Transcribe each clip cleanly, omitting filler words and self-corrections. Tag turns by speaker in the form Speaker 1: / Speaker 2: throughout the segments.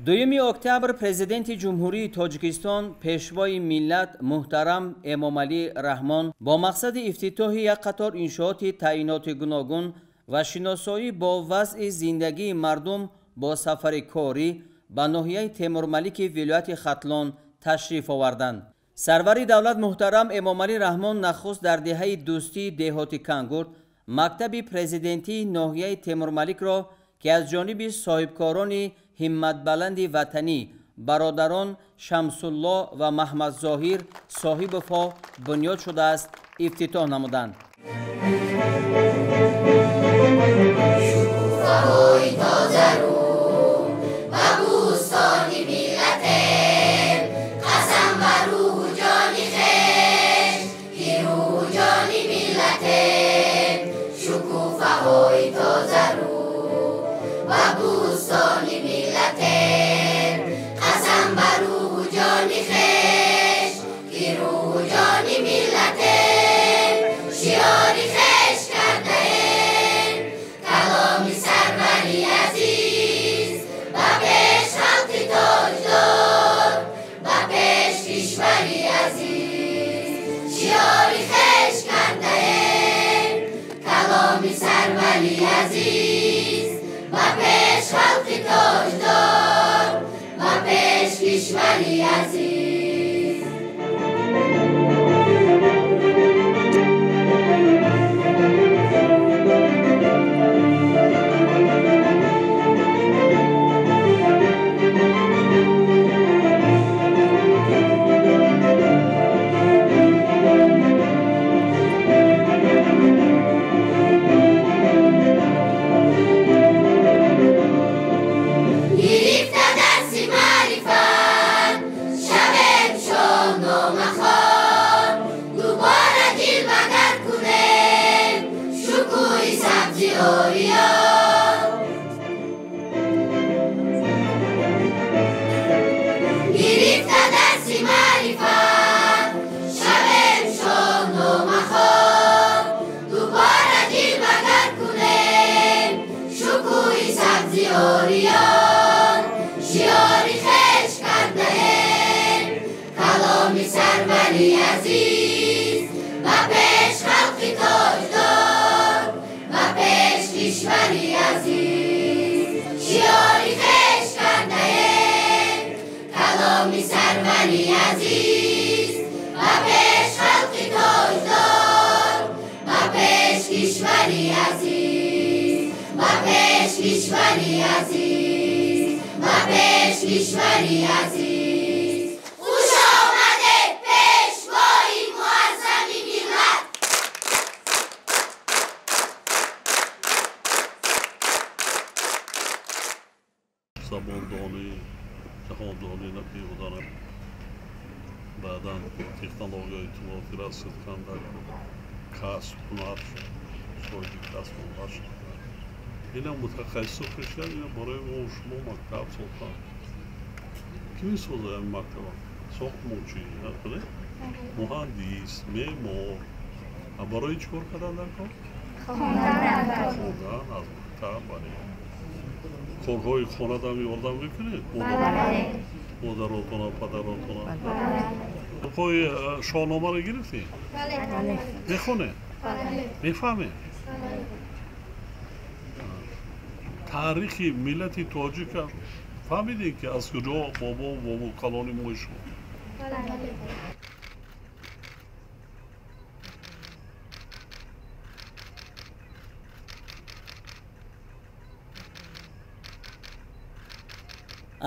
Speaker 1: 2 октябр Президенти Ҷумҳурии Тоҷикистон, Пешвои миллат муҳтарам Эмомалӣ Раҳмон бо мақсади ифтитоҳи як қатор иншооти таъиноти гуногун ва шиносоӣ бо вазъи зиндагии мардум бо сафари корӣ ба ноҳияи Темурмалики вилояти Хатлон ташриф оварданд. Сарвари давлат муҳтарам Эмомалӣ Раҳмон нахуст дар деҳаи Дӯстии деҳоти Кангурт мактаби президентии ноҳияи Темурмаликро, ки аз ҷониби соҳибкорони ҳимматбаланди ватанӣ бародарон Шамсулло ва Маҳмадзоҳир Соҳибовҳо бунёд шудааст, ифтитоҳ намуданд.
Speaker 2: Шукуфаҳои тозарӯ ба бӯстони миллатем, қасам ба рӯҳу ҷони хеш, ки рӯҳу ҷони миллатем. Шукуфаҳои тозарӯ ба бӯстони миллатем, қасам ба рӯҳу ҷони хеш, ки рӯҳу ҷони миллатем. Шиори хеш кардаем каломи сарвари азиз, ба пеш халқи тоҷдор, ба пеш кишвари азиз. Шиори хеш кардаем каломи сарвари азиз, ба пеш халқи тоҷдор, ба пеш кишвари азиз. Гирифта дарси маърифат, шавем шоҳномахон, дубора ҷилвагар кунем шукӯҳи сабзи ориён. Гирифта дарси маърифат, шавем шоҳномахон, дубора ҷилвагар кунем шукӯҳи сабзи ориён. Шиори хеш кардаем каломи сарвари азиз, ба пеш халқи тоҷдор, ба пеш кишвари азиз. Шиори хеш кардаем каломи сарвари азиз, ба пеш халқи тоҷдор, ба пеш кишвари азиз, ба пеш кишвари азиз, ба пеш кишвари азиз. Хуш омадед, пешвои муаззами миллат!
Speaker 3: Забондонӣ, ҷаҳондонӣ набуданам, баъдан технологияи иттилоотӣ расид канда, касб ҳунар шуд, соҳиби касб ҳунар шуд. Ина мутахассисо кашидан, ина барои мо шумо мактаб сохтан. Ки месозад ҳамин мактаба? Сохтмончӣ, муҳандис, меъмор. А барои чӣ кор кардан дар кор? Хондан аз мактаб. Бале. Корҳои хонадам ёрдам мекунед? Модаротона, падаротона. Китобҳои шоҳномаро гирифтед? Мехонед? Мефаҳмед? Таърихи миллати тоҷика фаҳмидем, ки аз куҷо бобо бобо калони мо шуд.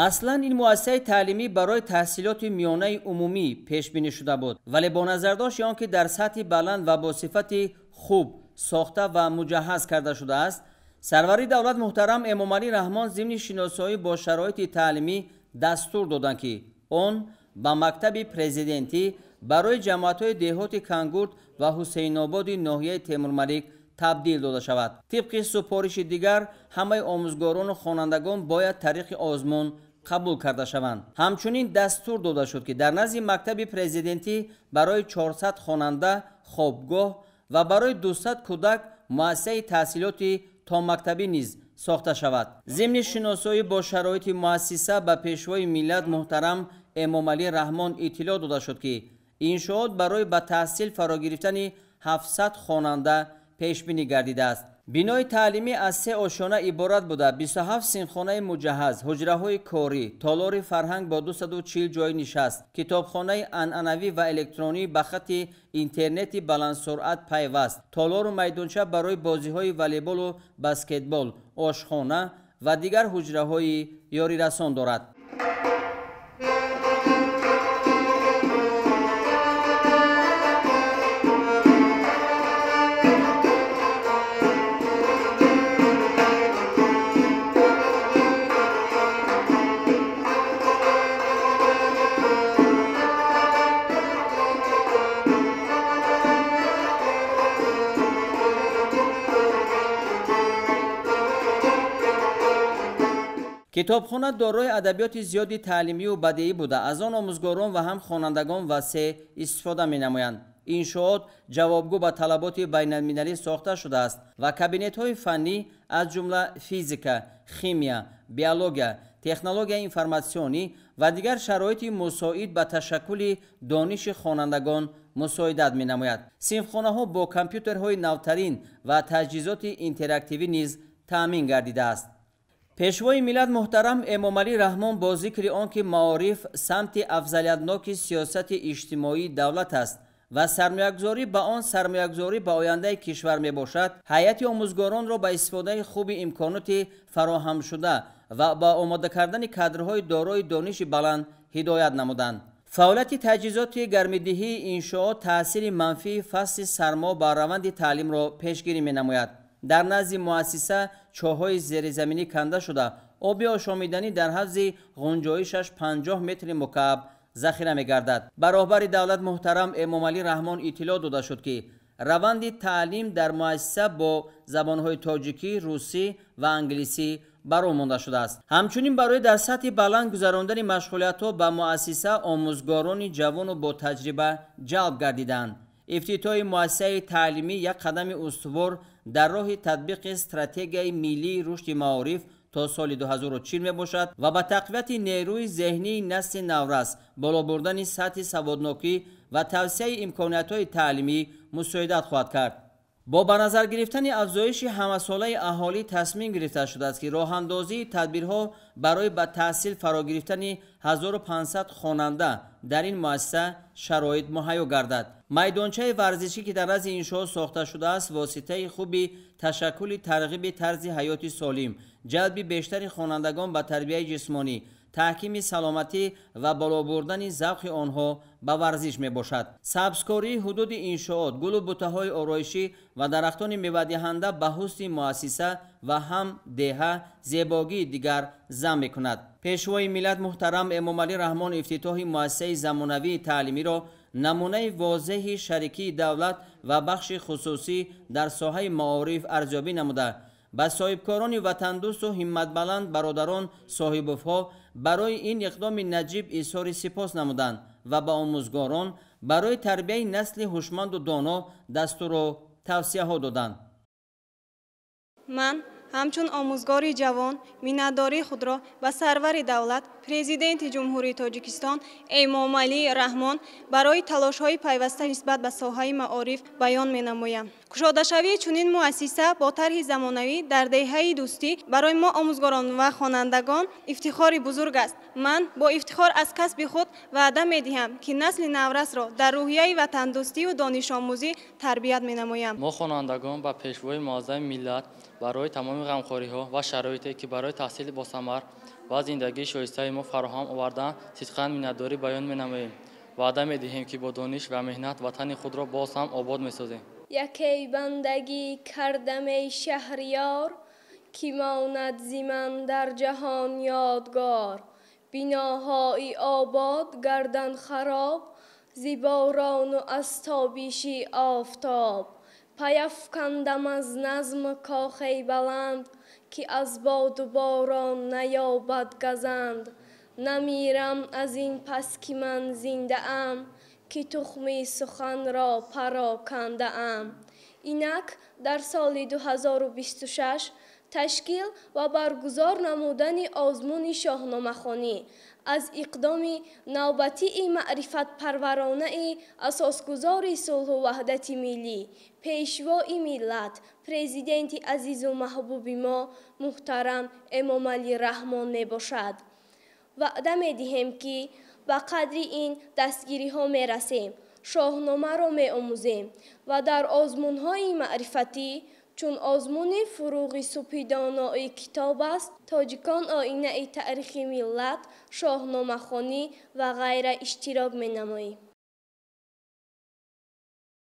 Speaker 1: Аслан ин муассисаи таълимӣ барои таҳсилоти миёнаи умумӣ пешбинӣ шуда буд, вале бо назардошти он ки дар сатҳи баланд ва бо сифати хуб сохта ва муҷаҳҳаз карда шудааст, сарвари давлат муҳтарам Эмомалӣ Раҳмон зимни шиносоӣ бо шароити таълимӣ дастур доданд, ки он ба мактаби президентӣ барои ҷамоатҳои деҳоти Кангурт ва Ҳусейнободи ноҳияи Темурмалик табдил дода шавад. Тибқи супориши дигар, ҳамаи омӯзгорону хонандагон бояд тариқи озмун қабул карда шаванд. Ҳамчунин дастур дода шуд, ки дар назди мактаби президентӣ барои 400 хонанда хобгоҳ ва барои 200 кӯдак муассисаи таҳсилоти томактабӣ низ сохта шавад. Зимни шиносоӣ бо шароити муассиса ба Пешвои миллат муҳтарам Эмомалӣ Раҳмон иттилоъ дода шуд, ки иншоот барои ба таҳсил фаро гирифтани 700 хонанда пешбинӣ гардидааст. Бинои таълимӣ аз се ошёна иборат буда, 27 синфхонаи муҷаҳҳаз, ҳуҷраҳои корӣ, толори фарҳанг бо 240 ҷойи нишаст, китобхонаи анъанавӣ ва электронӣ ба хатти интернети баландсуръат пайваст, толору майдонча барои бозиҳои волейболу баскетбол, ошхона ва дигар ҳуҷраҳои ёрирасон дорад. Китобхона дорои адабиёти зиёди таълимию бадеӣ буда, аз он омӯзгорон ва ҳам хонандагон васеъ истифода менамоянд. Иншоот ҷавобгӯ ба талаботи байналмилалӣ сохта шудааст ва кабинетҳои фаннӣ аз ҷумла физика, химия, биология, технологияи информатсионӣ ва дигар шароити мусоид ба ташаккули дониши хонандагон мусоидат менамояд. Синфхонаҳо бо компютерҳои навтарин ва таҷҳизоти интерактивӣ низ таъмин гардидааст. Пешвои миллат муҳтарам Эмомалӣ Раҳмон бо зикри он ки маориф самти афзалиятноки сиёсати иҷтимоии давлат аст ва сармоягузорӣ ба он сармоягузорӣ ба ояндаи кишвар мебошад, ҳайати омӯзгоронро ба истифодаи хуби имконоти фароҳамшуда ва ба омода кардани кадрҳои дорои дониши баланд ҳидоят намуданд. Фаъолияти таҷҳизоти гармидиҳии иншоот таъсири манфии фасли сармо ба раванди таълимро пешгирӣ менамояд. Дар назди муассиса чоҳҳои зеризаминӣ канда шуда, оби ошомиданӣ дар ҳавзи ғунҷоишаш 50 метри мукааб захира мегардад. Ба роҳбари давлат муҳтарам Эмомалӣ Раҳмон иттилоъ дода шуд, ки раванди таълим дар муассиса бо забонҳои тоҷикӣ, русӣ ва англисӣ баро монда шудааст. Ҳамчунин барои дар сатҳи баланд гузарондани машғулиятҳо ба муассиса омӯзгорони ҷавону ботаҷриба ҷалб гардиданд. Ифтитоҳи муассисаи таълимӣ як қадами устувор дар роҳи татбиқи стратегияи миллии рушди маориф то соли 2040 мебошад ва ба тақвияти нерӯи зеҳнии насли наврас, боло бурдани сатҳи саводнокӣ ва тавсияи имкониятҳои таълимӣ мусоидат хоҳад кард. Бо ба назар гирифтани афзоиши ҳамасолаи аҳолӣ тасмим гирифта шудааст, ки роҳандозии тадбирҳо барои ба таҳсил фаро гирифтани 1500 хонанда дар ин муассиса шароит муҳайё гардад. Майдончаи варзишӣ, ки дар назди иншоот сохта шудааст, воситаи хуби ташаккули тарғиби тарзи ҳаёти солим, ҷалби бештари хонандагон ба тарбияи ҷисмонӣ, таҳкими саломатӣ ва боло бурдани завқи онҳо ба варзиш мебошад. Сабзкории ҳудуди иншоот, гулу бутаҳои ороишӣ ва дарахтони мевадиҳанда ба ҳусни муассиса ва ҳам деҳа зебогии дигар зам мекунад. Пешвои миллат муҳтарам Эмомалӣ Раҳмон ифтитоҳи муассисаи замонавии таълимиро намунаи возеҳи шарикии давлат ва бахши хусусӣ дар соҳаи маориф арзёбӣ намуда, ба соҳибкорони ватандӯсту ҳимматбаланд бародарон соҳибовҳо барои ин иқдоми наҷиб изҳори сипос намуданд ва ба омӯзгорон барои тарбияи насли ҳушманду доно дастуру тавсияҳо доданд.
Speaker 4: Ман ҳамчун омӯзгори ҷавон миннатдории худро ба сарвари давлат, Президенти Ҷумҳурии Тоҷикистон Эмомалӣ Раҳмон барои талошҳои пайваста нисбат ба соҳаи маориф баён менамоям. Кушодашавии чунин муассиса бо тарҳи замонавӣ дар деҳаи Дӯстӣ барои мо омӯзгорон ва хонандагон ифтихори бузург аст. Ман бо ифтихор аз касби худ ваъда медиҳам, ки насли наврасро дар рӯҳияи ватандӯстию донишомӯзӣ тарбият менамоям.
Speaker 5: Мо хонандагон ба Пешвои муаззами миллат барои тамоми ғамхориҳо ва шароите, ки барои таҳсили босамар ва зиндагии шоистаи мо фароҳам овардаанд, сидқан миннатдорӣ баён менамоем. Ваъда медиҳем, ки бо дониш ва меҳнат ватани худро боз ҳам обод месозем.
Speaker 6: Якей бандагӣ кардамей шаҳриёр, ки монад зи ман дар ҷаҳон ёдгор. Биноҳои обод гардан хароб, зи борону аз тобиши офтоб. Паяфкандам аз назм кохи баланд, ки аз боду борон наёбад газанд. Намирам аз ин пас, ки ман зиндаам, ки тухми суханро парокандаам. Инак дар соли 2026 Ташкил ва баргузор намудани озмуни шоҳномахонӣ аз иқдоми навбатии маърифатпарваронаи асосгузори сулҳу ваҳдати миллӣ, Пешвои миллат, Президенти азизу маҳбуби мо муҳтарам Эмомалӣ Раҳмон мебошад. Ваъда медиҳем, ки ба қадри ин дастгириҳо мерасем, шоҳномаро меомӯзем ва дар озмунҳои маърифатӣ, чун озмуни «Фурӯғи субҳи донои китоб аст тоҷикон, оинаи таърихи миллат», шоҳномахонӣ ва ғайра иштирок менамоем.